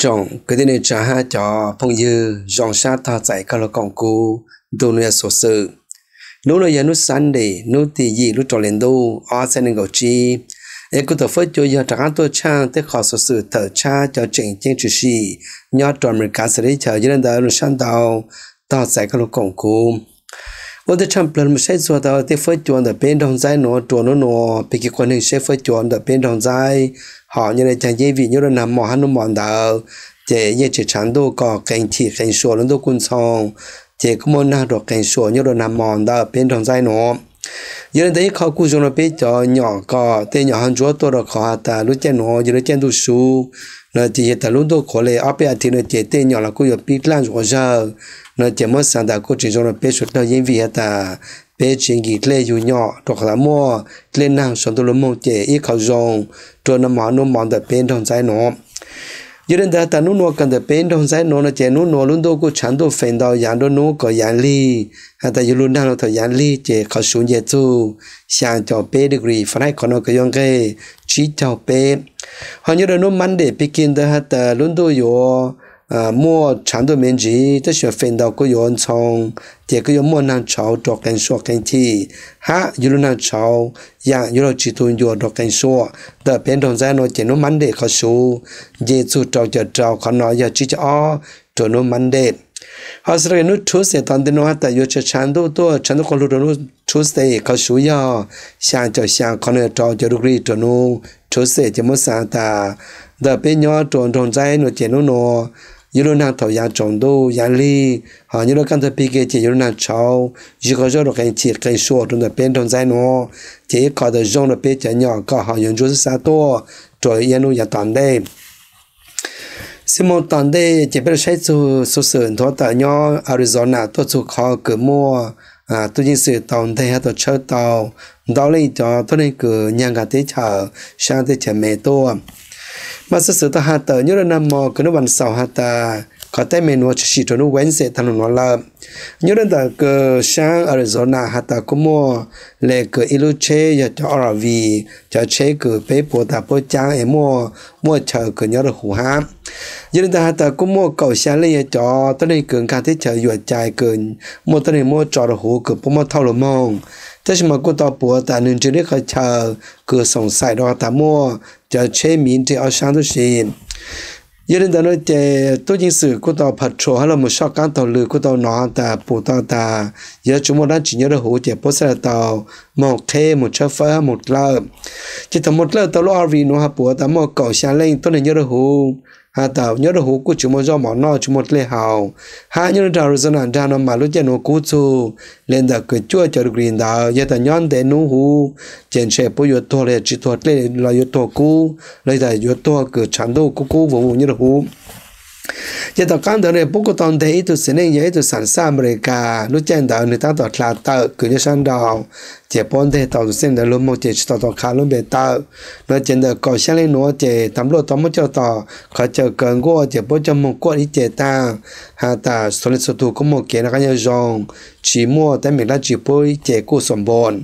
Tsoom kwv tij neej tsa hab cov phooj ywg zoo sab tog txais koj lug koom kuv. Ntu nuav yog xuv xwm, nub nuav yog nub Sunday, nub tim yim lub rau hli ntuj ob txhiab neeg nkaum tsib. Es kuv tawm fuab cua yog rov qaab tuaj tshaaj tej qhov xuv xwm thawm tshab cov tseem ceeb tshwm sim nyob rua Amelikas teb chaws. Yog le ntawd lug sab ntau tog txais koj lug koom kuv. Ua ntej tshaaj plawg lug saib txug tau tej fuab cua ntawm peb nraug ntxaib nuav rua nub nuav. Pig kig quas neeg saib fuab cua ntawm peb nraug ntxaib hom nyaj le caag yeeb vim nyob rua nag mo hab nub mo ntawd ces yeej tseem tshaav ntuj kom qee chim qee sua, lub ntuj kuj ntxhoo, ces kuj muaj naag rua qee sua nyob rua nag mo ntawm peb nraug ntxaib nuav. Yog le ntawd ib qho kuj zoo rua peb cov nyom kom tej nyom ho ntsuab tuaj rua qhov has tas lub caij nuav yog lub caij ntuj sub no ces yog tas lub ntuj qhuav le ob peb as thiv no ces tej nyom los kuj yuav pib dlaaj zuj ua zawg no ces muab xaav tas kuj tseem zoo rua peb suav dlawg yeeb vim has tas peb tsis nkim dlej yug nyom rua qhov tas muaj dlej naag sau ntuj lug moog ces ib qho zoo rua nag mo nub mo ntawm peb nraug ntxaib nuav. Yog le ntawd has tas nub nuav kawg ntawm peb nraug ntxaib nuav no ces nub nuav lub ntuj kuj tshaav ntuj feem ntau yaav nruab nub kom yaav lig, has tas yug lug naag lug thaum yaav lig ces qhov suv nce txug xyaa caum peb degree Fahrenheit, qhov no kws yuav nqeg tsib caug peb. Ho nyob rua nub Monday pig kig ntawd has tas lub ntuj yuav muaj tshaav ntuj me ntsis tab sis feem ntau kuj yuav ntxhoo, ces kuj yuav muaj naag tshauv rua qee sua qee chim, hab yug lug naag tshauv yaam yuav lug tsis tu ncua rua qee sua. Ntawm peb nraug ntxaib nuav ces nub Monday qhov suv nce txug rau caum rau, qhov no yog tsib caug ob rua nub Monday. Ho xws le nub Tuesday tom ntej nuav has tas yuav tshaav ntuj tuaj tshaav ntuj quas lug rua nub Tuesday, qhov suv yog xyaa caum xyaa, qhov no yog rau caum degree rua nub Tuesday ces muab xaav tas ntawm peb nyob rua nraug ntxaib nuav ces nub nuav yug lug naag thaum yaav tsaus ntuj yaav lig, ho nyob rua kaj ntug pig kig ces yug lug naag tshauv zig quas zog rua qee chim qee sua rua ntawm peb nraug ntxaib nuav. Ces ib qho tas zoo rua peb cov nyom kom ho yuav ntsuab xab xab tuaj rua ib nub yaav tom ntej. Xi moos tom ntej ces peb lug saib txug xuv xwm nthuav tawm nyob Arizona tuaj txug qhov kws muaj tub ceev xwm tau nteg hab tau tshawb tau ntau leej cov tuab neeg kws nyaag nkaag teb chaws saab teb chaws Mes tuaj. Mas xuv xwm tau has tawm nyob rua nag mo kws nub vas xaum has tas qhov teeb meem nuav tshwm sim rua nub Wednesday taag lug nuav lawm. Nyob rua ntawm kws saab Arizona has tas kuj muaj le kws ib lub tsheb yog cov R V, cov tsheb kws peb puas tas puab caab es muaj, muaj chaw kws nyob rua huv hab. Yog le ntawd has tas kuj muaj kaum xyaa leej yog cov tuab neeg kws nkaag teb chaws yuam cai kws muaj tuab neeg muab tso rua huv kws puab muab thauj lug moog. Tab sis mas kuj tau puav tas nwg nrug le qhov chaw kws xoom xaim rua tas muaj cov tsheb miv nreg ob saab tub si. Yog le ntawd nuav ces tub ceev xwm kuj tau patrol hab lug moog soj qaab taug lw kuj tau nov tas pum tau tas yuav tsum muaj dlaab tsi nyob rua huv ces puab xaav le tau moog qheb moog tshawb fawb hab moog dlawb. Ces thaum moog dlawb tau lub R V nuav has puav tas muaj kaum xyaa leej tuab neeg nyob rua huv, has tas nyob rua huv kuj tsis muaj zaub mov noj tsis muaj dlej haus. Hab nyob rua nraag Arizona nraag nuav mas lub caij nuav kub txug le ntawm kws cuaj caum degree ntawd yog tas nyob ntev nub huv ces ntshe puab yuav tuag los yog tsis tuag dlej los yuav tuag kub los yog tas yuav tuag kws tshaav ntuj kub kub vus vus nyob rua huv. Ces tom qaab ntawd nuav puab kuj tau nteg ib tug txiv neej yog ib tug xam xaj Amelikas lub caij ntawd nwg taab tom dlha tawm kws nyob saab nraud, ces puab nteg tau tus txiv neej ntawd lug moog ces tsis tau tau qha lub npe tawm. No ces ntawm kaum xyaa leej nuav ces tas npluaj tau muab coj tom qhov chaw kaw nkuaj ces puab coj moog kuaj ib ce taag, has tas txhua leej txhua tug kuj muaj kev noj qab nyob zoo, tsis muaj teeb meem dlaab tsi puab ib ce kuj xoom npoos.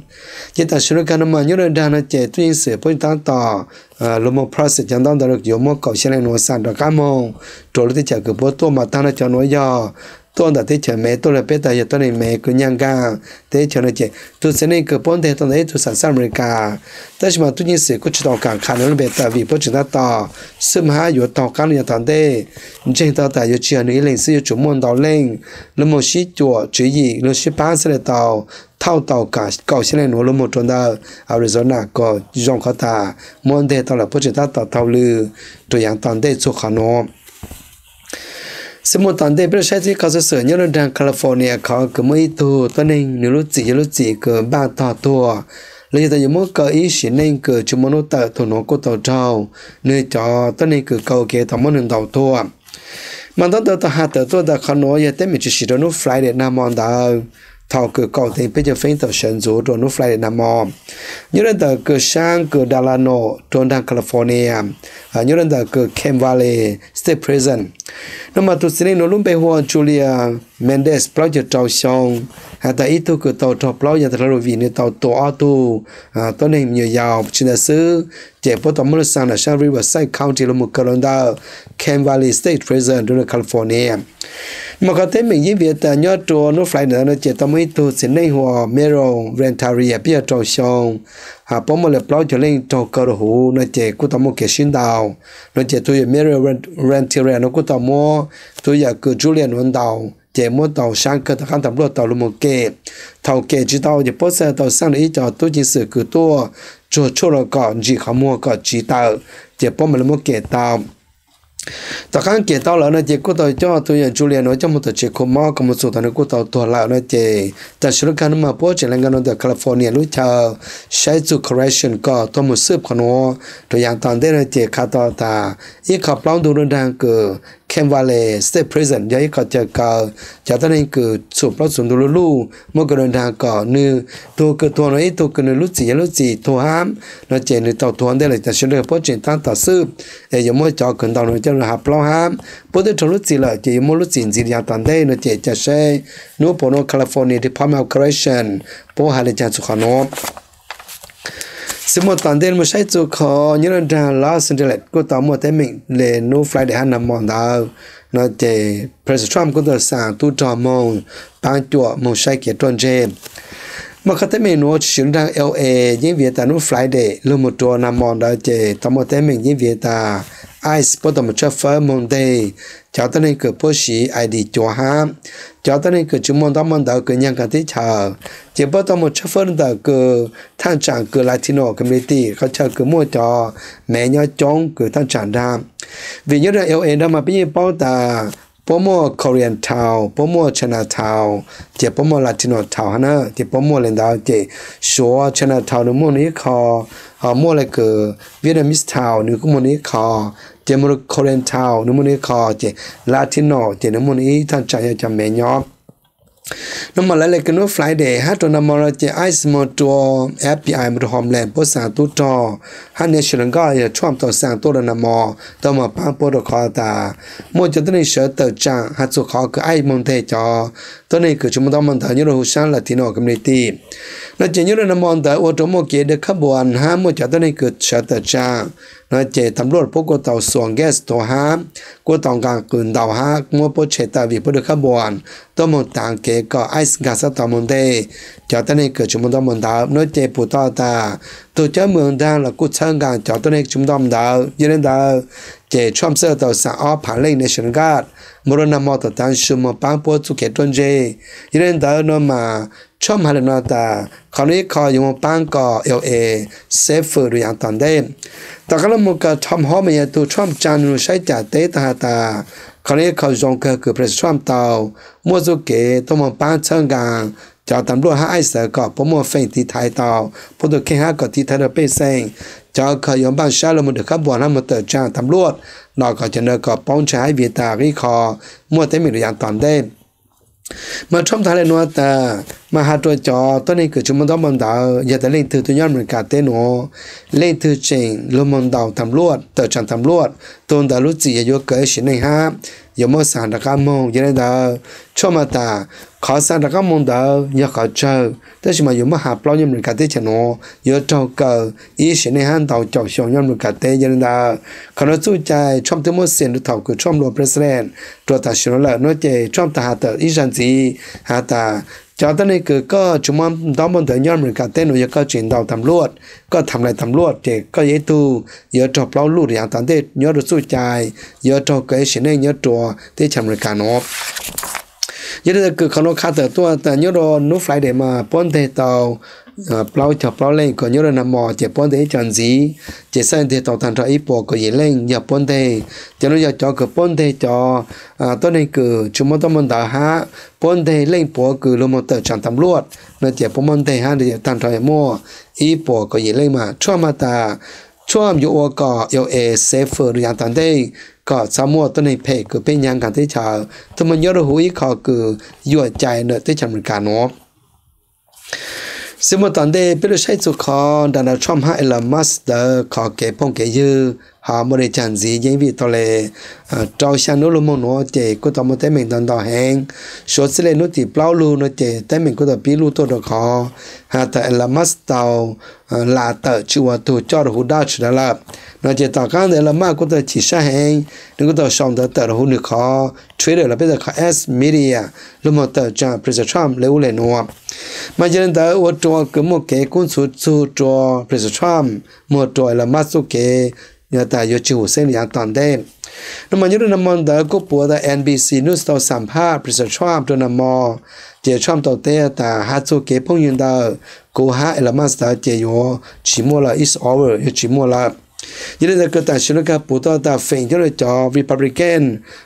Ces tam sim nuav kag nuav mas nyob rua nraag nuav ces tub ceev xwm puab taab tom lug moog process cov ntaub ntawv yuav muab kaum xyaa leej nuav xa rov qaab moog rua lub teb chaws kws puab tuaj mas taag nuav cov nuav yog tuaj ntawm teb chaws Mes tuaj le peb tas yog tuab neeg Mes kws nyaag nkaag teb chaws nuav ces tus txiv neej kws puab nteg tau ntawm ib tug xam xaj Amelikas. Tab sis mas tub ceev xwm kuj tsis tau kaam qha nwg lub npe tawm vim puab tseem taab tom xwb mas hab yuav taug qaab lug yav tom ntej ntseeg tau tas yuav tsis yog nwg ib leeg xwb, yuav tsum muaj ntau leej lug moog sib cuam tswv yim lug sib paab xwb le tau thauj tau kaum xyaa leej nuav lug moog rua ntawm Arizona kom zoo qhov tas muab nteg tau lawm puab tseem taab tom taug lw rua yav tom ntej txug qhov nuav. Xi moos tom ntej peb lug saib txug ib qho xuv xwm nyob rua nraag California qhov kws muaj ib tug tuab neeg nwg lub txim yog lub txim kws npaaj tog tuag, los yog tas yuav muab kaw ib sim neej kws tsis muaj nub tawm tug nuav kuj tau raug nwg cov tuab neeg kws kaw ua ke tau muab nwg ntaus tuag. Mas ntaub ntawv tau has tawm tuaj tas qhov nuav yog teeb meem tshwm sim rua nub Friday nag mo ntawd, thaum kws kaum teev peb caug feeb tawm sawv ntxuv rua nub Friday nag mo. Nyob rua ntawm kws saab kws Delano rua nraag California, nyob rua ntawm kws Kent Valley State State Prison. No mas tus txiv neej nuav lub npe hu ua Julia Mendez, plaub caug rau xyoo, has tas ib tug kws tau raug plaub yaam tag lug vim nwg tau tua ob tug tuab neeg me nyuam yaus. Tsi ntawd xwb ces puab tau muab nwg xa ntawm saab Riverside County lug moog kaw rua ntawm Cam Valley State Prison rua ntawm California. Mas qhov teeb meem yeej vim tas nyob rua nub Friday ntawd no ces tau muaj ib tug txiv neej hu ua Mario Renteria, peb caug rau xyoo, puab muaj le plaub caug leej raug kaw rua huv no ces kuj tau muaj kev sib ntaus no ces tus yawg Mario Renteria no kuj tau muab tus yawm kws Julia nuav ntaus ces muab tau saab kawg. Tom qaab tas npluaj tau lug moog kem, thaum kem tsi tau ces puab txawm tau xaj ib co tub ceev xwm kws tuaj tsuag tshuaj los kom ntsim qhov muag kom tsi tawm, ces puab mam li muab kem tau. Tom qaab kem tau lawm no ces kuj tau coj tus yawm Julia nuav coj moog tom tsev khu mob kom moog txug thaum nwg kuj tau tuag lawm no ces tam sim nuav kag no mas puab tseem le nkaag nuav ntawm California lub chaw saib txug correction kom tuaj moog xwb qhov nuav. Rua yav tom ntej no ces qha tau tas ib qho plaub ntug rua nraag kws Cam Valley State Prison yog ib qho chaw kaw cov tuab neeg kws txhum plaub txhum ntug luj luj, muab kaw rua nraag kom nwg tug kws tuag nuav ib tug kws nwg lub txim yog lub txim tuag hab no ces nwg tau tuag ntej lawm. Tam sim nuav puab tseem taab tom xwb es yuav muab cov kws ntaus nuav coj lug has plaub hab. Puab twb raug lub txim lawm ces yuav muab lub txim ntxiv yav tom ntej no ces ca seb nub puas nuav California Department of Correction puab has le caag txug qhov nuav. Xwb muaj tom ntej moog saib txug qhov nyob rua nraag Los Angeles kuj tau muaj teeb meem le nub Friday hab nag mo ntawd no ces President Trump kuj tau xaa tub rog moog paab cuam moog saib kev ruaj ntseg. Mas qhov teeb meem nuav tshwm sim nraag L A yeej vim tas nub Friday lug moog rua nag mo ntawd ces tau muaj teeb meem yeej vim tas ICE puab tau moog tshawb fawb moog nteg cov tuab neeg kws puab siv ID cuav hab cov tuab neeg kws tsi muaj ntaub muaj ntawv kws nyaag nkaag teb chaws. Ces puab tau moog tshawb fawb ntawm kws thaaj tsaam kws Latino community, qhov chaw kws muaj cov mev nyob coob kws thaaj tsaam nraag. Vim nyob rua L A nraag mas peb yeej paub tas puab muaj Korean town, puab muaj China town, ces puab muaj Latino town hab na. Ces puab muaj le ntawd ces suav China town nwg muaj nwg ib qho, ho muaj le kws Vietnamese town nwg kuj muaj nwg ib qho, ces muaj Korean town nwg muaj nwg ib qho, ces Latino ces nwg muaj nwg ib thaaj tsaam yog cov mev nyob. No mas lawv le kws nub Friday hab rua nag mo no ces ICE moog rua FBI moog rua Homeland puab xaa tub rog hab National Guard yog Trump tau xaa tuaj rua nag mo tuaj moog paab puab rua qhov tas muaj cov tuab neeg sawv tawm tsaam has txug qhov kws ICE moog nteg cov tuab neeg kws tsi muaj ntaub muaj ntawv nyob rua huv saab Latino community. No ces nyob rua nag mo ntawd ua rua muaj kev dawb khab npuas hab muaj cov tuab neeg kws sawv tawm tsaam no ces tas npluaj puab kuj tau xuas gas tuav hab kuj tau nqaa qws ntaus hab muab puab tshem tawm vim puab dawb khab npuas tuaj moog taav kev kom ICE nkaag xab tau moog nteg cov tuab neeg kws tsi muaj ntaub muaj ntawv no ces pum tau tas tug cawb moog nraag los kuj txhawb nqaa cov tuab neeg tsi muaj ntaub muaj ntawv. Yog le ntawd ces Trump txawm tau xaa ob phaav leej National Guard moog rua nag mo tom taab su moog paab puab txuj kev ruaj ntseg. Yog le ntawd no mas Trump has le nuav tas qhov nuav ib qho yuav moog paab kom L A safer rua yav tom ntej. Tom qaab lug moog kws Tom Homan yog tug Trump tsaa nwg lug saib cam teb tau has tas qhov nuav ib qho zoo kawg kws President Trump tau muaj txuj kev tuaj moog paab txhawb nqaa cov tas npluaj hab ICE kom puab muaj feem tiv thaiv tau puab tug kheej hab kom tiv thaiv rua pej xeem cov kws yuav npaaj sab lug moog dawb khab npuas hab moog tawm tsaam tas npluaj los kom cov ntawd kom paub ntshai hab vim tas ib qho muaj teeb meem rua yav tom ntej. Mas Trump tau has le nuav tas mas has rua cov tuab neeg kws tsi muaj ntaub muaj ntawv yog tas leej twg tuaj nyob Amelikas teb nuav, leej twg tseem lug moog ntaus tas npluaj tawm tsaam tas npluaj, tug ntawd lub txim yog yuav kawm ib sim neej hab yuav muab xaa rov qaab moog. Yog le ntawd Trump has tas qhov xaa rov qaab moog ntawd yog qhov tsawg tab sis mas yuav muab has plaub nyob Amelikas teb chaws nuav yuav raug kawm ib sim neej hab ntau caum xyoo nyob Amelikas teb. Yog le ntawd qhov nuav txuj cai Trump twb muab xeem rua thaum kws Trump lua President rua tam sim nuav lawm no ces Trump tau has tawm ib zag ntxiv has tas cov tuab neeg kws koj tsi muaj ntaub muaj ntawv nyob Amelikas teb nuav yog koj tseem ntaus tas npluaj, koj tham lais tas npluaj ces koj yog ib tug yuav raug plaub luj rua yav tom ntej nyob rua txuj cai yuav raug kawm ib sim neej nyob rua teb chaws Amelikas nuav. Yog le ntawd kws qhov nuav qha tawm tuaj tas nyob rua nub Friday mas puab nteg tau plaub caug plaub leej, kws nyob rua nag mo ces puab nteg ib co ntxiv ces xaj nteg tau taag nrho ib puas kaum yim leej yog puab nteg. Cov nuav yog cov kws puab nteg cov tuab neeg kws tsi muaj ntaub muaj ntawv hab puab nteg leej puav kws lug moog tawm tsaam tas npluaj no ces puab muab nteg hab taag nrho muaj ib puas kaum yim leej mas Trump has tas Trump yuav ua kom L A safer rua yav tom ntej kom txhob muaj tuab neeg phem kws pheej nyaab nkaag teb chaws tuaj moog nyob rua huv ib qho kws yuam cai ntawm teb chaws Amelikas nuav. Xwb muaj tom ntej peb lug saib txug qhov Donald Trump hab Elon Musk ntawd qhov kev phooj kev ywg ho muaj dej cag ntxiv yeej vim tau le rau xya hnub lub moog nuav ces kuj tau muaj teeb meem ntau ntau heev. Suav txij le hnub tim plaub lug no ces teeb meem kuj tau pib luj tuaj rua qhov has tas Elon Musk tau la tawm tsi ua tug coj rua huv Doge dlawb lawm no ces tom qaab ntawd Elon Musk kuj tau chim sab heev, nws kuj tau sau ntawv tawm rua huv nws qhov Twitter los peb tas qhov X Media lug moog tawm tsaam President Trump le ub le nuav. Mas yog le ntawd ua rua kws muaj kev kub ntxhuv txug rua President Trump moog rua Elon Musk txuj kev tas yuav tsi hum xeeb le yaav tom ntej. No mas nyob rua nag mo ntawd kuj puav tas NBC News tau xam phaj President Trump rua nag mo, ces Trump tau teb tas hab txuj kev phooj ywg ntawm kuv hab Elon Musk ntawd ces yuav tsi muaj lawm, it's over, yuav tsi muaj lawm. Yog le ntawd kws tam sim nuav kag puv tau tas feem coob rua cov Republican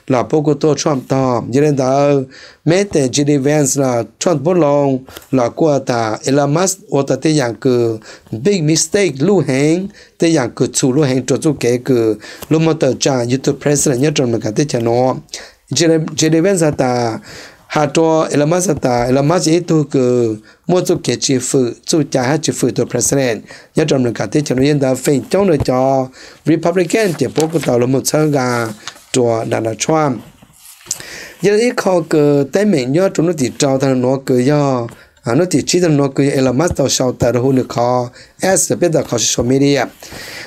los puab kuj tuaj Trump tog. Yog le ntawd meb tes JD Vance los Trump puab loo los kuj tas Elon Musk ua tau tej yaam kws big mistake luj heev, tej yaam kws txhum luj heev rua txuj kev kws lug moog tawm tsaam yug tug president nyob rua Amelikas teb chaws nuav. JD Vance has tas, has rua Elon Musk has tas Elon Musk yog ib tug kws muaj txuj kev tsi fwm txuj cai hab tsi fwm tug president nyob rua Amelikas teb chaws nuav. Yog ntawd feem coob rua cov Republican ces puab kuj tau lug moog txhawb nqaa rua Donald Trump. Yog ib qho kws teeb meem nyob rua nub tim rau taag nuav kws yog, nub tim tsib taag nuav kws yog Elon Musk tau sau tawm rua huv nws qhov X, peb tas qhov social media.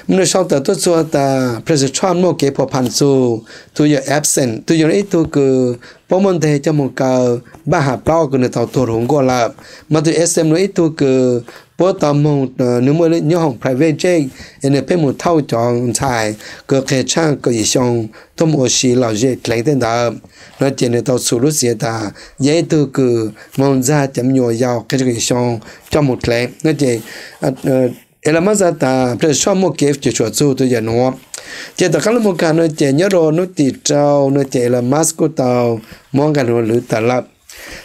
Mas nws sau tawm tuaj txug tas President Trump muaj kev phua phas txug tug yawg Epstein, tug yawg nuav ib tug kws puab muaj nteg coj moog kaw npaj has plaub kws nws tau tuag rua huv nkuaj lawm. Mas tug Epstein nuav ib tug kws puab tau moog, nws muaj nyob hoom private jet es nws pheej moog thauj cov ntxhais kws qeg tshaaj kaum yim xyoo tuaj moog ua si lom zem dleev tej ntawd no ces nws tau txhum lub txiav tas yog ib tug kws moog ntxag cov me nyuam yaus qeg tshaaj kaum yim xyoo coj moog dleev no ces Elon Musk has tas President Trump muaj kev cuam tshuam txug tug yawg nuav. Ces tom qaab lub moog kag no ces nyob rua nub tim rau no ces Elon Musk kuj tau muab nqaa lwv tawm lawm.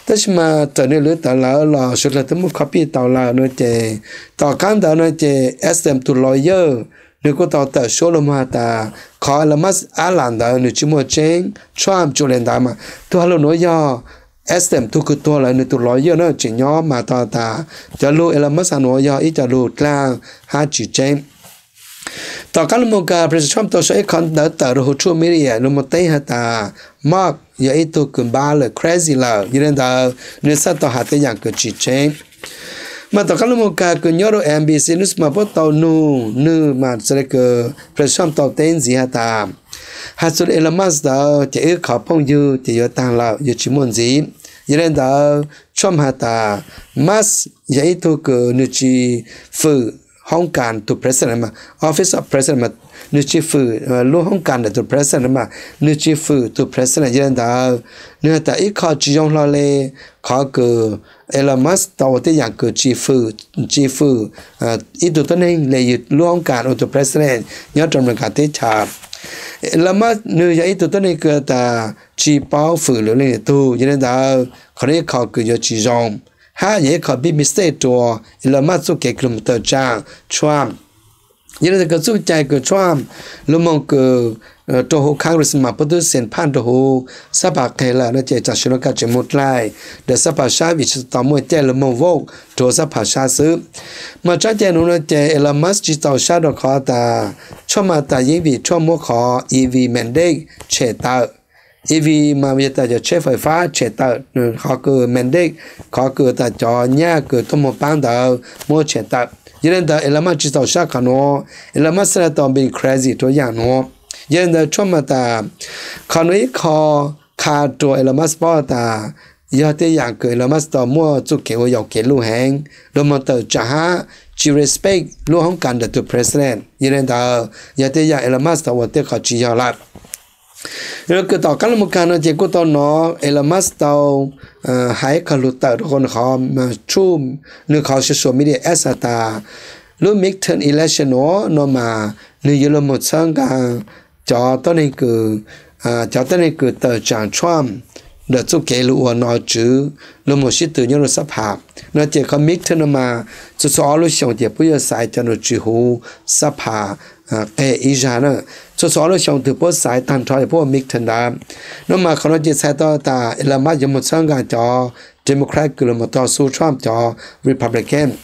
Tab sis mas txawm nws lwv tawm lawm los suav dlawg twb muaj copy tau lawm no ces tom qaab ntawd no ces Epstein tug lawyer nws kuj tau tawm suab lug moog has tas qhov Elon Musk ab lam ntawd nws tsi muaj tseeb, Trump tsuas le ntawd mas tug has lug nuav yog Epstein tug kws tuag lawm nws tug lawyer na tseem nyob mas tau tas cov lug Elon Musk has nuav yog ib co lug dlaag hab tsi tseeb. Tom qaab lub moog kag President Trump tau sau ib qho ntawv tawm rua huv Truth Media lug moog teb has tas Musk yog ib tug kws npab lawm, crazy lawm, yog le ntawd nws txhaj tau has tej yaam kws tsi tseeb. Mas tom qaab lub moog kag kws nyob rua NBC News mas puab tau nug nwg mas txhaj le kws President Trump tau teb ntxiv has tas has txug Elon Musk ntawd ces wb qhov phooj ywg ces yuav taag lawm, yuav tsi muaj ntxiv. Yog le ntawd Trump has tas Musk yog ib tug kws nws tsi fwm hoob kas tug president, office of president, nws tsi fwm lub hoob kas ntawm tug president mas nws tsi fwm tug president. Yog le ntawd nws has tas ib qho tsi zoo hlo le qhov kws Elon Musk tau ua tej yaam kws tsi fwm, tsi fwm ib tug tuab neeg le yug lub hoob kas ua tug president nyob rua Amelikas teb chaws. Elon Musk nwg yog ib tug tuab neeg kws tas tsi paub fwm lwm leej lwm tug, yog le ntawd qhov nuav ib qho kws yuav tsi zoo hab yog ib qho big mistake rua Elon Musk txuj kev kws lug moog tawm tsaam Trump. Yog le ntawd kws txuj cai kws Trump lug moog kws rua huv Congress mas puab tub xeem phaj rua huv xab phas qeg lawm no ces tam sim nuav kag tseem moog dlaim ntawm xab phas sab vim tsi tau muaj caij lug moog vote rua huv xab phas sab xwb. Mas tsaab cai nuav no ces Elon Musk tsi txaus sab rua qhov tas Trump mas tas yeej vim Trump muab qhov EV mandate tshem tawm. EV mas yog tas cov tsheb fais fab tshem tawm, qhov kws mandate, qhov kws tas cov nyaj kws tuaj moog paab ntawd muab tshem tawm. Yog le ntawd Elon Musk tsi txaus sab qhov nuav, Elon Musk txhaj le tau being crazy rua yaam nuav. Yog le ntawd Trump mas tas qhov nuav ib qho qha rua Elon Musk paub tas yog tej yaam kws Elon Musk tau muaj txuj kev ua yaum kev luj heev, lug moog tawm tsaam hab tsi respect lub hoob kas ntawm tug president. Yog le ntawd yog tej yaam Elon Musk tau ua tej qho tsi yog lawm. Yog le kws tom qaab lub moog kag no ces kuj tau nov Elon Musk tau hais ib qho lug tawm rua qhov nws qhov social media X has tas lub midterm election nuav no mas nwg yuav lug moog txhawb nqaa cov tuab neeg kws, cov tuab neeg kws tawm tsaam Trump ntawm txuj kev lug ua nom tswv lug moog sib tw nyob rua xab phas no ces qhov midterm no mas txhua txhua ob lub xyoos ces puab yuav xaiv cov nom tswv huv xab phas qeg ib zag na. Txhua txhua ob lub xyoos twg puab xaiv taag nrho ces puab ua midterm ntawd. No mas qhov no ces txhais tau tas Elon Musk yuav moog txhawb nqaa cov Democrat kws lug moog tog xub Trump cov Republican.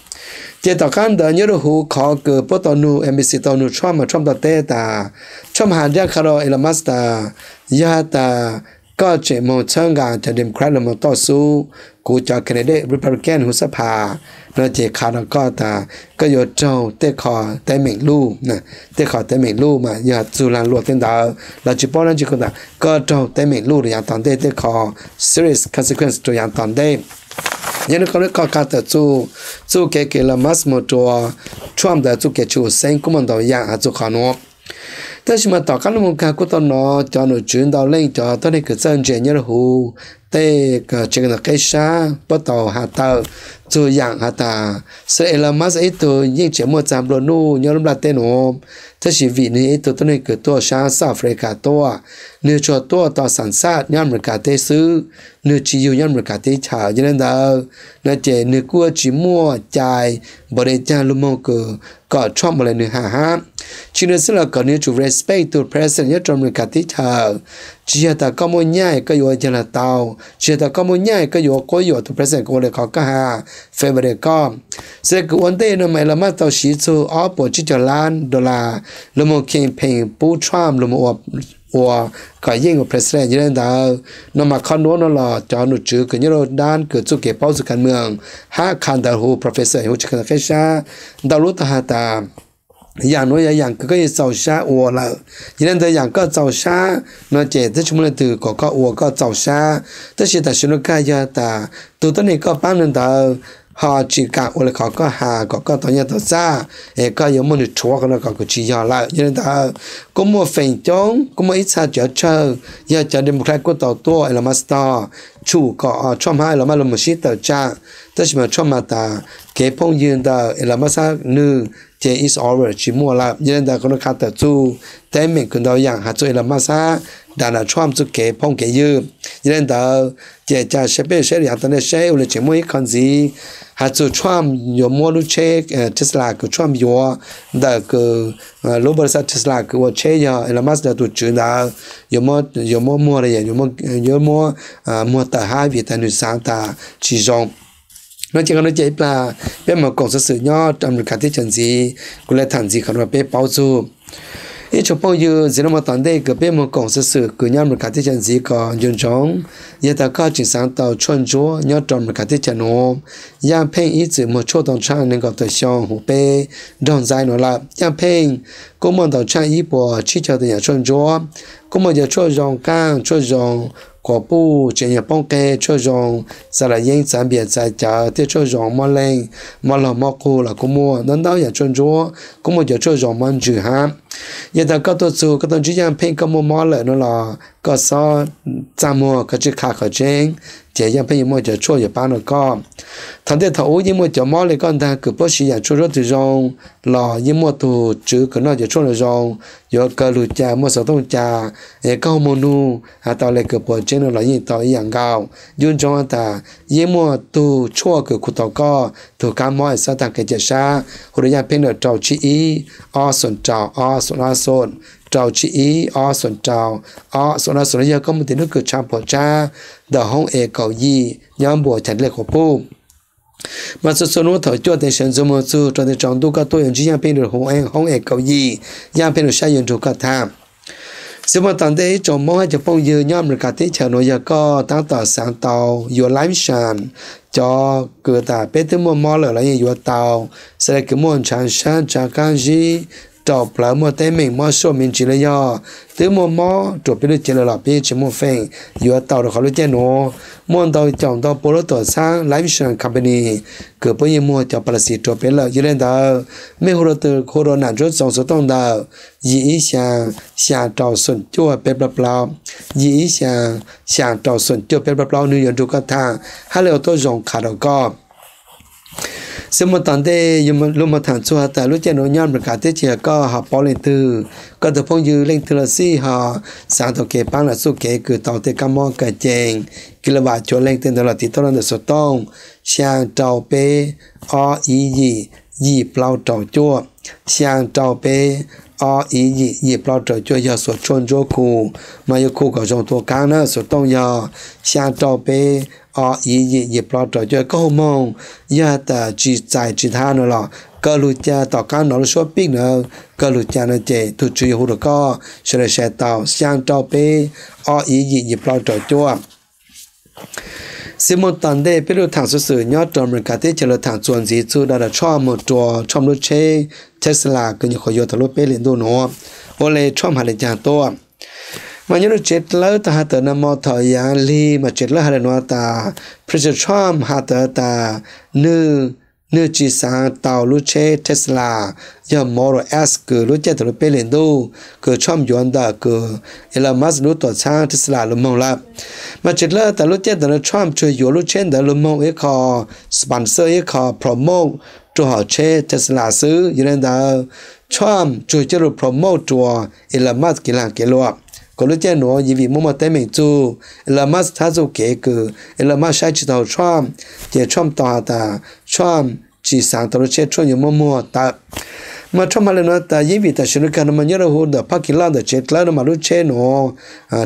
Ces tom qab ntawd nyob rau huv qhov kws puab tau nug, NBC tau nug Trump mas Trump tau teb tas, Trump has nrab qha rau Elon Musk tas, yog has tas koj tseem moog txhawb nqa cov Democrat los moog toj xub kuv cov candidate Republican huv xab phas no ces qha rau koj tas koj yuav raug tej qho teeb meem luj, tej qho teeb meem luj mas yog txug laag luam tej ntawd los tsis paub dlaab tsi kuj tas koj raug teeb meem luj rua yaav tom ntej, tej qho serious consequence rua yaav tom ntej. Yog le koj qha tawm txug txuj kev kws Elon Musk moog rua Trump ntawd txuj kev tsi ua xeeb kuj muaj ntau yaam has txug qhov nuav. Tab sis mas tom qab lub moog kag kuj tau nov cov nom tswv ntau leej cov tuab neeg kws txawj ntse nyob rau huv tej tsev kws ntawm qeb sab puab tau has tawm txug yaam has tas, xws Elon Musk ib tug yeej tseem muaj txag nplua nuj nyob lub nplaj teb nuav, tab sis vim nwg yog ib tug tuab neeg kws tuaj sab South Africa tuaj, nwg tsuas tuaj tau xam xaj nyob Amelikas teb xwb, nwg tsis yug nyob Amelikas teb chaws. Yog le ntawd no ces nwg kuj tsis muaj cai npaum le caag lug moog kws kom Trump ua le nwg has hab. Tsi le xwb los kom nwg yuav tsum respect tug president nyob rua Amelikas teb chaws. Tsis yog tas koj muaj nyaj koj yuav ua caag los tau, tsis yog tas koj muaj nyaj koj yuav quab yuam tug president kws ua le qhov koj has, favor koj. Xws le kws ua ntej no mas Elon Musk tau siv txug ob puas tsib caug lab dollar lug moog campaign pub Trump lug moog ua kom yeej ua president. Yog le ntawd no mas qhov nuav no los cov nom tswv kws nyob rau dlaab kws txuj kev paub txug kas moos hab qha ntawv huv professor huv tsev kws ntawm qeb sab ntau lub tau has tas yaam nuav yog yaam kws koj yeej txaus sab ua lawm. Yog le ntawd yaam koj txaus sab no ces twb tsis muaj leej twg kom koj ua koj txaus sab. Tab sis tam sim nuav kag yog tas tug tuab neeg koj paab le ntawd ho tsis kam ua le qhov koj has kom koj tau nyaj tau txag, es koj yuav muab nwg rhuav qhov no kom kws tsis yog lawm. Yog le ntawd kuj muaj feem coob kuj muaj ib txha cov tsawg yog cov Democrat kuj tau tuaj Elon Musk tog tshum kom Trump hab Elon Musk lug moog sib tawm tsaam. Tab sis mas Trump has tas kev phooj ywg ntawm Elon Musk hab nwg ces it's over, tsis muaj lawm. Yog le ntawd qhov nuav qha tawm txug teeb meem kws ntau yaam has txug Elon Musk hab Donald Trump txuj kev phooj kev ywg. Yog le ntawd ces ca seb peb saib lug yaav tom ntej seb ua le tseem muaj ib qho ntxiv has txug Trump yuav muab lub tsheb Tesla kws Trump yuav ntawm kws lub npaus li xav Tesla kws ua tsheb yog Elon Musk yog tug tswv ntawd yuav muab muag le yuav muab muag tawm hab vim tas nwg xaav tas tsis zoo. No ces qhov nuav ces ib plag peb moog koom xov xwm nyob rua Amelikas teb chaws ntxiv, kuv le tham ntxiv qhov nuav peb paub txug. Ib tsoom phooj ywg, ntxiv le moog tom ntej kws peb moog koom xov xwm kws nyob Amelikas teb chaws ntxiv ko nco ntsoov, yog tas koj tseem xaav tau tshuaj ntsuab nyob rua Amelikas teb chaws nuav, Yaaj Pheej ib txwm muag tshuaj tau tshaaj neeg nkaum tawm xyoo huv peb nraug ntxaib nuav lawm. Yaaj Pheej kuj muaj ntau tshaaj ib puas tsib caug tawm yaam tshuaj ntsuab, kuj muaj cov tshuaj zoo qaaj, tshuaj zoo quas puj, tseem yog poob qe, tshuaj zoo txav luam yeeb, txav npias txav cawv, thiab tshuaj zoo mob leeg, mob laug mob qug los kuj muaj ntau ntau yaam tshuaj ntsuab, kuj muaj cov tshuaj zoo mob ntsws hab. Yog tas koj tuaj txug koj tau ntsib Yaaj Pheej koj muaj mob lawm no los koj xob txaj muag, koj tsij qha qhov tseeb, ces Yaaj Pheej yuav muaj cov tshuaj yuav paab rua koj. Thaum ntej thaum ub yeej muaj cov mob le koj ntag kws puab siv yaam tshuaj ntsuab twg zoo los yeej muaj tug tswv kws noj cov tshuaj nuav zoo, yuav kaw lug ca, muaj xov tooj ca, es koj hu moog nug has tau le kws puas tseeb no los yeej tau ib yaam nkaus. Nco ntsoov has tas yeej muaj tug tshuaj kws khu tau koj tug kab mob es xob taag kev ca sab, hu rua Yaaj Pheej ntawm rau tsib ib, ob xoom rau, ob xoom ob xoom, rau tsib ib, ob xoom rau, ob xoom ob xoom, los yog koj muaj tim lub kws tshav puam tsab ntawm hoob E kaum yim nyob npuas chav dlej quas puj. Mas txhua txhua hnub thaum cuaj teev sawv ntxuv moog txug rau teev tsaus ntuj koj tuaj yuav ntsib Yaaj Pheej rua hoob E kaum yim, Yaaj Pheej rua sab yuav nrug koj tham. Xwb muaj tom ntej ib tsoom Moob hab cov phooj ywg nyob Amelikas teb chaws nuav, yog koj taab tom xaav tau yuav life insurance, cov kws tas peb twb muaj mob lawm los yeej yuav tau, xws le kws muaj ntshav sab ntshav qaab zib, raum plawv, muaj teeb meem mob suaj me ntsis los yog twb muaj mob ruam peb lub cev lawm los peb tsis muaj feem yuav tau rua qhov lub caij nuav. Muaj ntau caum ntau pua lub tuam txhab life insurance company kws puab yeej muag cov policy rua peb lawm. Yog le ntawd mej hu rua nam ntsuab txoov xuv tooj ntawm yim ib xyaa, xyaa rau xoom cuaj peb plaub plaub, yim ib xyaa, xyaa rau xoom cuaj peb plaub plaub, nwg yuav nrug koj tham hab le ua tuab zoo qha rua koj. Xwb muaj tom ntej lug moog tham txug has tas lub caij nuav nyob Amelikas teb chaws koj ho paub leej twg, koj tug phooj ywg leej twg los xij ho xaav tau kev paab los txuj kev kws tau tej kab mob kawm cees, kilowatt cuav leej tej ntawd los tiv tauj lub ntawm xuv tooj xyaa rau peb ob ib yim yim plaub rau cuaj, xyaa rau peb ob ib yim yim plaub rau cuaj, yog xuas tshuaj ntsuab khu, mas yuav khu kom zoo tua kaab na. Xuv tooj yog xyaa rau peb ob ib yim yim plaub rau cuaj. Koj hu moog yog tas tsis txais tsis thab no los kawg lug ca, tom qaab nov lub suab pij na, kawg lug ca no ces tug tswv yuav hu rau koj sawv daws sai tau xyaa rau peb ob ib yim yim plaub rau cuaj. Xib moog tom ntej peb lug thaam xuv xwm nyob rau Amelikas teb chaws lug thaam txuas ntxiv txug Donald Trump moog rua Trump lub tsheb Tesla kws nyuam qhuav yuav thaum lub peb hlis ntuj nuav, ua le Trump has le caag tuaj. Mas nyob rua tsev dlawb tau has tas nag mo thaum yaav lig mas tsev dlawb has le nuav tas President Trump has tas nwg, nwg tsis xaav tau lub tsheb Tesla, yog Model S kws lub caij thaum lub peb hlis ntuj kws Trump yuav ntawm kws Elon Musk lub tuam txhaab Tesla lug moog lawm. Mas tsev dlawb tas lub caij ntawd Trump tsuas yuav lub tsheb ntawd lug moog ib qho sponsor, ib qho promote rua hauv tsheb Tesla xwb. Yog le ntawd Trump tsuas coj lug promote rua Elon Musk kev laag kev luam. Kuas lub caij nuav yeej vim muaj muaj teeb meem txug Elon Musk thab txuj kev kws Elon Musk saib tsis tau Trump, ces Trump tau has tas Trump tsis xaav tau lub tsheb, Trump yuav muab muag tawm. Mas Trump has le nuav tas yeej vim tam sim nuav kag no mas nyob rua huv ntawm parking lot ntawm tsev dlawb no mas lub tsheb nuav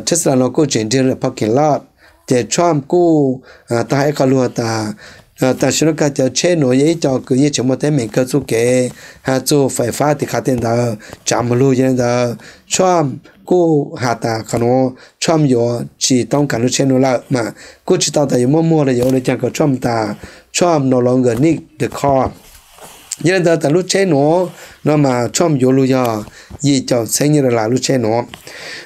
Tesla no kuj tseem nrig ntawm parking lot. Ces Trump kuj tau has ib qho lug tas tam sim nuav kag cov tsheb nuav yog ib co kws yeej tseem muaj teeb meem kawg txuj kev, has txug fais fab tiv qhav tej ntawd tsaav moog lug. Yog le ntawd Trump kuj has tas qhov nuav Trump yuav tsis toob kas lub tsheb nuav lawm mas kuj tsis tau tas yuav muab muag los yuav ua le caag kom Trump tas Trump no longer need the car. Yog le ntawd tas lub tsheb nuav no mas Trump yuav lug yog yim caum txheeb nyiaj dollar lub tsheb nuav.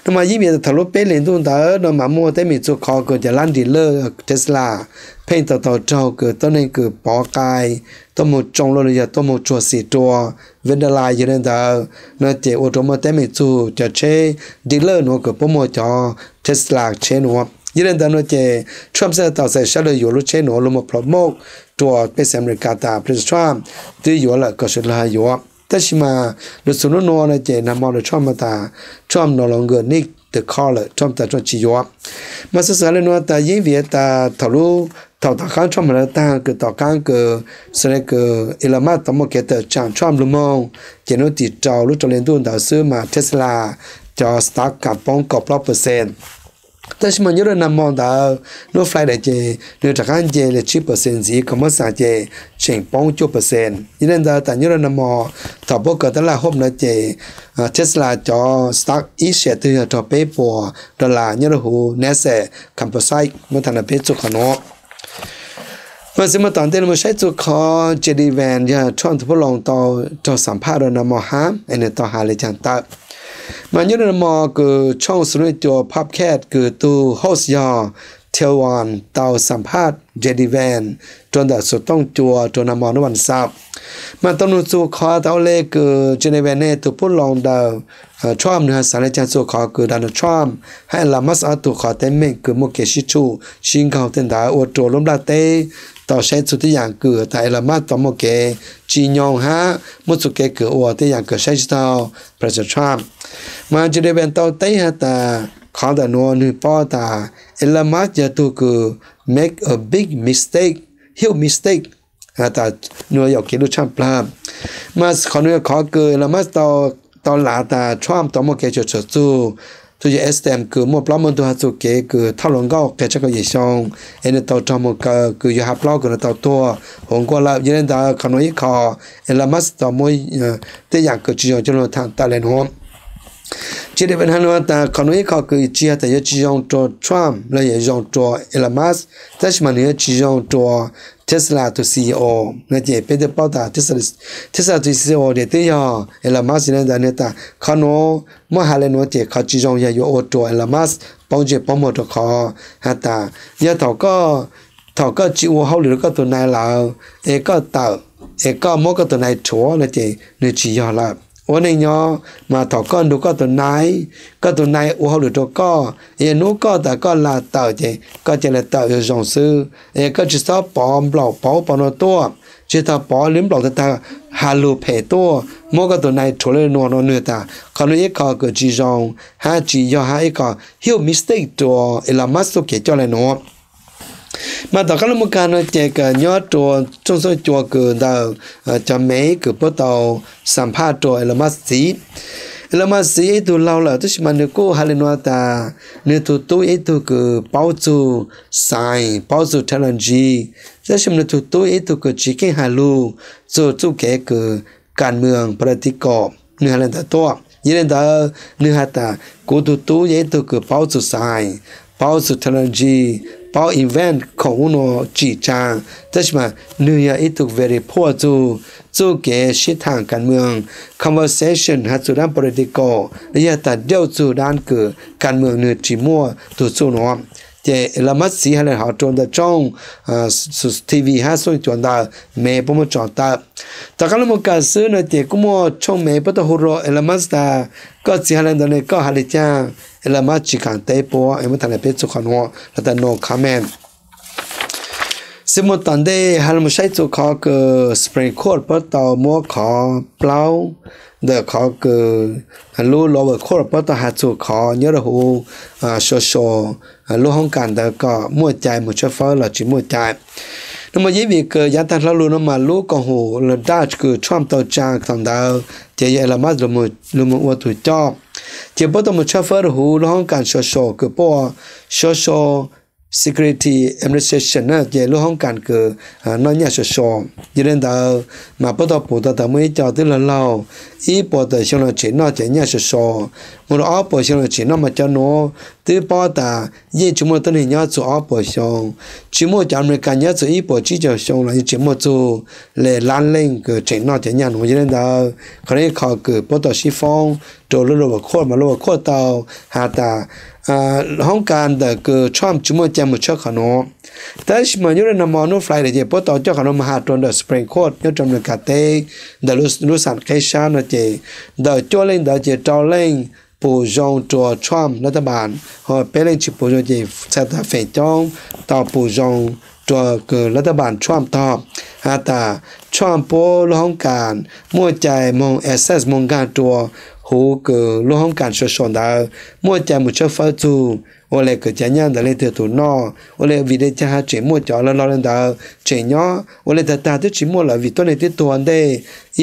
No mas yeej vim thaum lub peb hlis ntuj ntawd no mas muaj teeb meem txug qhov kws cov lab dealer Tesla pheej tau tau raug kws tuab neeg kws pov qai tuaj moog tsoo lug los yog tuaj moog tsuag xim rua, vandalize. Yog le ntawd no ces ua rua muaj teeb meem txug cov tsheb dealer nuav kws puab muag cov Tesla tsheb nuav. Yog le ntawd no ces Trump xaav tau xaav saib lug yuav lub tsheb nuav lug moog promote rua pej xeem Amelikas tas President Trump twb yuav lawm kom sawv dlawg yuav. Tab sis mas lug txug nub nuav no ces nag mo lug Trump has tas Trump no longer need the car lawm, Trump tas Trump tsis yuav. Mas xuv xwm has le nuav tas yeej vim tas thaum lub, thaum tom qaab Trump has le taag kws tom qaab kws, xws le kws Elon Musk tau muaj kev tawm tsaam Trump lug moog, ces nub tim rau lub rau hli ntuj ntawd xwb mas Tesla cov stock kaam poob kaum plaub percent. Tab sis mas nyob rua nag mo ntawd nub Friday ces nwg rov qaab nce le tsib percent ntxiv, kom muab xaam ces tseem poob cuaj percent. Yog le ntawd tas nyob rua nag mo thaum puab kaw tab laj hom no ces Tesla cov stock ib siam twg yog raug peb puas dollar nyob rua huv Nasdaq Composite. Muab taag nuav peb txuj qhov nuav. Mas xwb mas tom ntej lug moog saib txug qhov JD Vance yog Trump tug pub loo tau raug xam phaj rua nag mo hab es nwg tau has le caag tawm. Mas nyob rua nag mo kws tshooj xu nuj cua podcast kws tug host yog Taewan tau xam phaj JD Vance rua ntawm xuv tooj cua rua nag mo nub vas xaum. Mas tau nug txug qhov tas ua le kws JD Vance ne tug pub loo ntawm Trump nwg has xaav le caag txug qhov kws Donald Trump hab Elon Musk ob tug qhov teeb meem kws muaj kev sib tsum sib nkaug tej ntawd ua rua lub nplaj teb tau saib txug tej yaam kws tas Elon Musk tau muaj kev tsis nyoog hab muaj txuj kev kws ua tej yaam kws saib tsis taug President Trump. Mas JD Vance tau teb has tas qhov ntawm nuav nwg paub tas Elon Musk yog tug kws make a big mistake, huge mistake, tas nwg yuav yaum kev luj tshaaj plawg. Mas qhov nuav yog qhov kws Elon Musk tau lav tas Trump tau muaj kev tshua tshua txug tug yog Epstein kws muaj plaub moog tug has txug kev kws thauj hluas nkauj qia tshaj kaum yim xyoo, es nwg tau raug moog kaw kws yug has plaub kws nwg tau tuag huv nkuaj lawm. Yog le ntawd qhov nuav ib qho Elon Musk tau muab tej yaam kws tsis zoo coj lug tham tawm le nuav. JD Vance has nuav tas qhov nuav ib qho kws tsis yog tas yuav tsis zoo rua Trump los yog zoo rua Elon Musk, tab sis mas nwg yuav tsis zoo rua Tesla tug CEO. No ces peb twb paub tas Tesla tug CEO ces twb yog Elon Musk. Yog le ntawd nwg tas qhov nuav muab has le nuav ces qhov tsis zoo yog yuav ua rua Elon Musk poob ntsej poob muag rua qhov has tas yog thaum koj tsis ua hauj lwm rua koj tug nai lawm es koj tawm, es koj muab koj tug nai rhuav no ces nwg tsis yog lawm. Ua neej nyob mas thaum koj nrug koj tug nai, koj tug nai ua hauj lwm rua koj, es yog nub koj tas koj lam tawm ces koj ca le tawm zoo zoo xwb, es koj tsis xob pov nplaum pov ub pov nuav tuaj, tsis tau pov lub nplaum tag tag has lug phem tuaj muab koj tug nai rhuav le nuav no. Nwg tas qhov nuav ib qho kws tsis zoo hab tsis yog hab ib qho huge mistake rua Elon Musk txuj kev coj le nuav. Mas tom qab lub moog kag no ces kws nyob rua tshooj xu nuj cua kws ntawm cov Maiv kws puab tau xam phaj rua Elon Musk txiv. Elon Musk yog ib tug laug lawm tab sis mas nws kuj hais li no tas nws tus tub yog ib tug kws paub txug science, paub txug technology, tab sis mas nws tus tub yog ib tug kws tsis keej hais lug txug txuj kev kws kas mwm political, nws hais li ntawd tuaj. Yog li ntawd nws has tas kuv tus tub yog ib tug kws paub txug science, paub txug technology, paub invent khoom ub no tsim tsaa, tab sis mas nws yog ib tug very poor txug txuj kev sib thaam kas mwm, conversation has txug dab political los yog tas dauj txug dab kws kas mwm nws tsis muaj tug txuj nuav. Ces Elon Musk txiv hais li hov rua ntawm tshooj TV hab xooj cuav ntawm mev puab muab tso tawm. Tom qab lug moog kawm xwb no ces kuj muaj tshooj mev puab tau hu rua Elon Musk tas koj txiv hais li ntawd ne koj hais li caag? Elon Musk tsis khaam teb puab, es muab thaam le peb txug qhov nuav los tas no comment. Xwb muaj tom ntej has los saib txug qhov kws Supreme Court puab tau muab qhov plaub ntawm qhov kws lub lower court puab tau has txug qhov nyob rua huv social, lub hoob kas ntawd kom muaj cai moog tshawb fawb los tsis muaj cai. Nua mas yeej vim kws yaav taag dlhau lug nua mas lub koom haum los daj kws Trump tau tsaa thaum ntawd ces yog Elon Musk lug moog ua tug coj. Ces puab tau moog tshawb fawb rua huv lub hoob kas social kws puab ua Social Security Administration na, ces lub hoob kas kws noj nyaj social. Yog li ntawd mas puab tau pum tau tas muaj ib co twb laug laug ib puas tawm xyoo los tseem noj cov nyaj social, moog rua ob puas xyoo los tseem noj mas cov nuav twb paub tas yeej tsis muaj tuab neeg nyob txug ob puas xyoo, tsis muaj cov America nyob txug ib puas tsib caug xyoo los yeej tseem muaj txug le laab leej kws tseem noj cov nyaj nuav. Yog li ntawd qhov nuav qhov kws puab tau sib foob rua lub lower court mas lower court tau has tas hoob kas ntawm kws Trump tsis muaj cai moog tshawb qhov nuav. Tab sis mas nyob rua nag hmo nub Friday ces puab tau coj qhov nuav moog has rua ntawm Supreme Court nyob rua Amelikas teb ntawm lub xam qeb sab no ces ntawm cuaj leej ntawd ces rau leej pum zoo rua Trump lab tab npas, ho peb leej tsis pum zoo ces txhais tas feem coob tau pum zoo rua kws lab tab npas Trump tog, has tas Trump puab lub hoob kas muaj cai moog access moog nkaag rua huv kws lub hoob kas social ntawd muaj cai moog tshawb fawb txug ua le kws cov nyaj ntawd leej twg tug noj, ua le vim le caag tseem muaj cov laug laug le ntawd tseem nyob, ua le tag tag twb tsis muaj lawm vim tuab neeg twb tuag ntej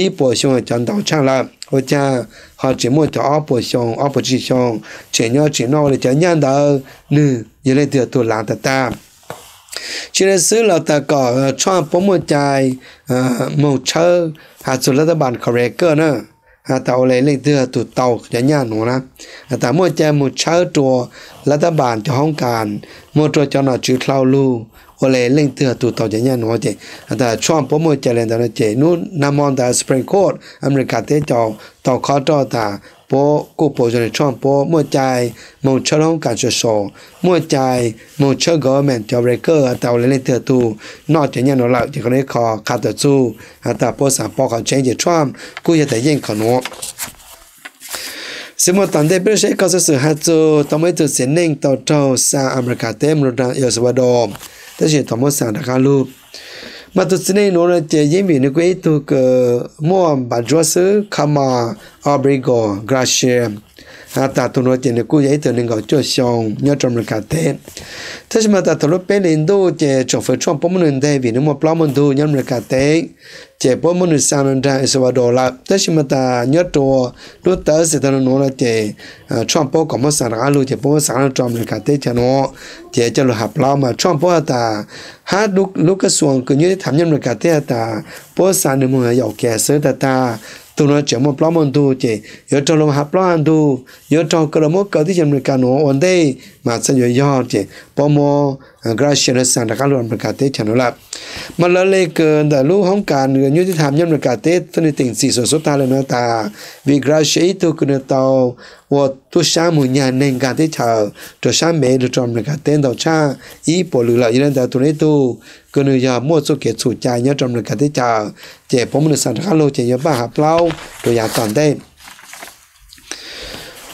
ib puas xyoo cov ntau tshaaj lawm, ua caag ho tseem muaj cov ob puas xyoo ob puas tsib xyoo tseem nyob tseem noj, ua le cov nyaj ntawd nwg yog leej twg tug laav tag tag. Tsis le xwb los tas kom Trump puab muaj cai moog tshawb has txug lab tab npas Korea kawg na, has tas ua le leej twg tug tau cov nyaj nuav na, has tas muaj cai moog tshawb rua lab tab npas cov hoob kas, moog rua cov nom tswv dlhau lug, ua le leej twg tug tau cov nyaj nuav ces has tas Trump puab muaj cai le ntawd no ces nub nag hmo ntawd Supreme Court Amelikas teb tau khob roj tas puab kuj pum zoo le Trump puab muaj cai moog tshawb lub hoob kas social, muaj cai moog tshawb government cov worker has tas ua le leej twg tug noj cov nyaj nuav lawm ces qhov nuav qhov qha tawm txug has tas puab xaav paub qhov tseeb ces Trump kuj yog tas yeej qhov nuav. Xwb muaj tom ntej peb saib koj xov xwm has txug tau muaj ib tug txiv neej tau raug xa Amelikas teb moog rua nraag El Salvador, tab sis tau muab xa rov qab lug. Mas tug txiv neej nuav no ces yeej vim nws kuj ib tug kws muaj npav ntsuab xwb, Carmen Abrego Garcia, has tas tug nuav ces nws kuj yog ib tug neeg nkaum cuaj xyoo nyob rua Amelikas teb. Tab sis mas tas thaum lub peb hlis ntuj ces tsoom fwv Trump puab muab nws nteg vim nws muaj plaub muaj ntug nyob Amelikas teb, ces puab muab nws xa rua nraag El Salvador lawm. Tab sis mas tas nyob rua lub tawv xwm tag nuav no ces Trump puab kom muab xa rov qab lug ces puab muab xa rov rua Amelikas teb chaws nuav, ces coj lug hav plaub mas Trump puab has tas hab lub kaj xuas kws nyuj teb tham nyob Amelikas teb has tas puab xa nws moog yaum kev xwb tag tag, tug nuav tseem muaj plaub muaj ntug ces yuav raug lug hav plaub hav ntug, yuav raug kaw lug muab kaw teb chaws Amelikas nuav ua ntej mas txhaj yuav yog ces puab muab Garcia nuav xa rov qab lug Amelikas teb chaws nuav lawm. Mas lawv le kws ntawm lub hoob kas nyuj teb tham nyob Amelikas teb tuab neeg teem txim xuam xub tag le nuav tas vim Garcia ib tug kws nws tau ua tub saab moog nyag neeg nkaag teb chaws rua saab Mev lug rua Amelikas teb ntau tshaj ib puas lwm lawm, yog le ntawd tug nuav ib tug kws nws yog muaj txuj kev txhum cai nyob rua Amelikas teb chaws, ces puab muab nws xa rov qab lug ces yuav npaj hav plaub rua yav tom ntej.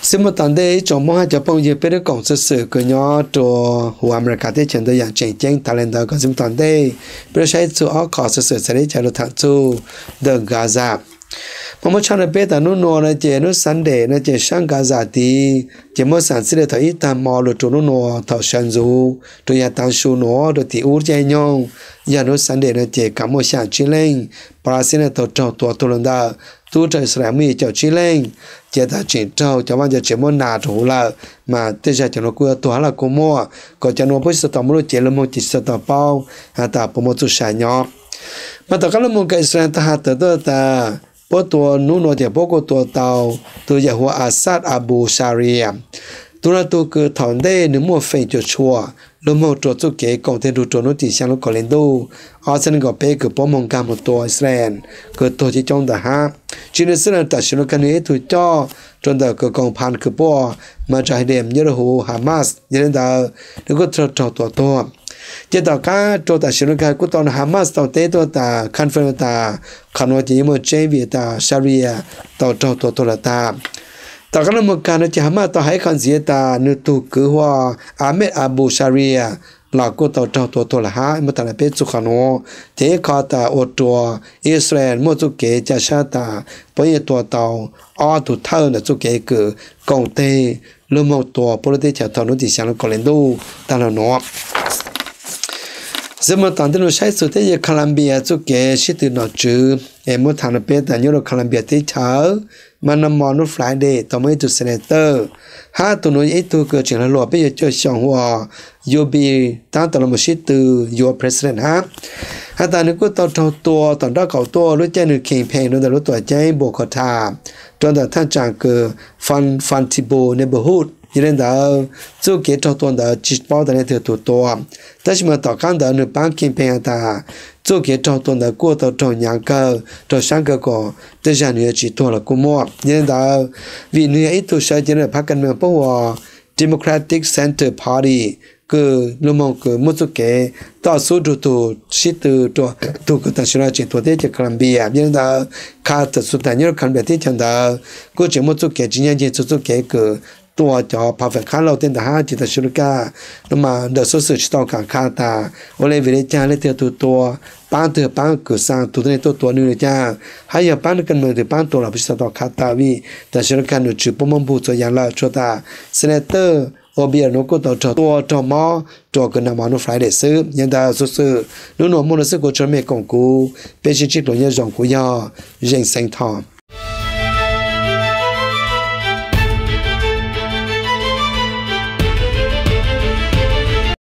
Xwb muaj tom ntej ib tsoom Moob hab cov phooj ywg, peb lub koom xov xwm kws nyob rua huv Amelikas teb chaws ntawd yaam tseem ceeb tas le ntawd kom xwb muaj tom ntej peb lug saib txug ob qho xov xwm txhais le caag lug tham txug ntawm Gaza. Ho muab tshaj rau peb tas hnub nua no ces hnub Sunday no ces sab Gaza tid ces muab xam txij li thaum ib tag hmo los rau hnub nua thaum sawv ntxuv rau yav tav su nuav rau tim ub caij nyoog, yog hnub Sunday no ces kav muaj xya tsib leej Palestine tau raug tua tuag lawm ntawm tub rog Israel muaj yim caum tsib leej. Ces tas tseem raug cov vaj cov tsev muab nas rau huv lawm, mas tej zag cov nuav kuj yuav tuag hab los kuj muaj, kom cov nuav puab tsi tau muaj lub cev lug moog ces tsi tau paub has tas puas muaj txuj sa nyob. Mas tom qab lub moog kawg Israel tau has tawm tuaj tas puab tua hnub nua ces puab kuj tua tau tug yawm hu ua Asad Abu Sharia. Tug nuav tug kws thaum ntej nwg muaj feem cuam tshuam lug moog rua txuj kev koom teg nrug rua hnub tim xyaa lub kaum hli ntuj ob txhiab nees nkaum peb kws puab moog nkag moog tua Israel kws tuag coob coob ntawd hab. Tsi li xwb le tam sim nuav kag nwg ib tug coj rua ntawm kws koom pha kws puab Mujahideen nyob rua huv Hamas, yog li ntawd nwg kuj raug tua tuag. Ces tom qab rua tam sim nuav kag kuj tau Hamas tau teb tuaj tas confirm tas qhov nuav ces yeej muaj tseeb vim tas Sharia tau raug tua tuag lawm tag. Tom qab lub moog kag nuav ces Hamas tau has ib qho ntxiv tas nwg tug kwv hu ua Ahmed Abu Sharia los kuj tau raug tua tuag lawm hab. Muab tham rua peb txug qhov nuav ces ib qho tas ua rua Israel muaj txuj kev ca sab tas puab yeej tua tau ob tug thawj ntawm txuj kev kws koom teg lug moog tua puab lub teb chaws thaum hnub tim xyaa lub kaum hli ntuj tag los nuav. Xwb moog tom ntej nuav saib txug teb chaws Colombia txuj kev sib tw nom tswv es muab tham rua peb tas nyob rua Colombia teb chaws mas nag hmo hnub Friday tau muaj ib tug senator hab tug nuav yog ib tug kws tseem hluas hluas peb caug xyoo hu ua Yubi tab tom los sib tw yuav president hab. Has tas nwg kuj tau raug tua tom nraub qaum tuaj lub caij nwg campaign rua ntawm lub tuam ceeb Bogota rua ntawm thaaj tsaam kws Fantibu neighborhood. Yog li ntawd txuj kev raug tua ntawd tsi paub tas leej twg tug tua, tab sis mas tom qab ntawd nwg paab campaign has tas txuj kev raug tua ntawd kuj tau raug hnyav kawg, raug sab kawg kom tej zag nwg yuav tsi tuag los kuj muaj. Yog li ntawd vim nwg yog ib tug sawv cev ntawm phab kas mas puab hu ua Democratic Center Party kws lug moog kws muaj txuj kev toj xub rua tug sib tw rua tug kws tam sim nuav tseem tuav teb chaws Colombia. Yog li ntawd kha tawm txug tas nyob rua Colombia teb chaws ntawd kuj tseem muaj txuj kev tsi nyob nce txug txuj kev kws tua cov phav fam qhab lauj tej ntawd hab. Ces tam sim nuav kag nuav mas ntawm xov xwm tsi tau kam kha tas ua le vim le caag leej twg tug tua, paab twg paab kws xaa tug tuab neeg tuaj tua nwg le caag, hab yog paab kas mas twg paab tua los puas tsi tau kha tas vim tam sim nuav kag nom tswv puab muab npug txhua yaam lawm tsuas tas senator Yubi nuav kuj tau raug tua raug mob rua kws nag hmo hnub Friday xwb. Yog li ntawd xov xwm nub nuav muaj nuav xwb, kuv tsaug mej koom kuv, peb sib ntsib dlua, nyob zoo, kuv yog Zeem Xeev Thom.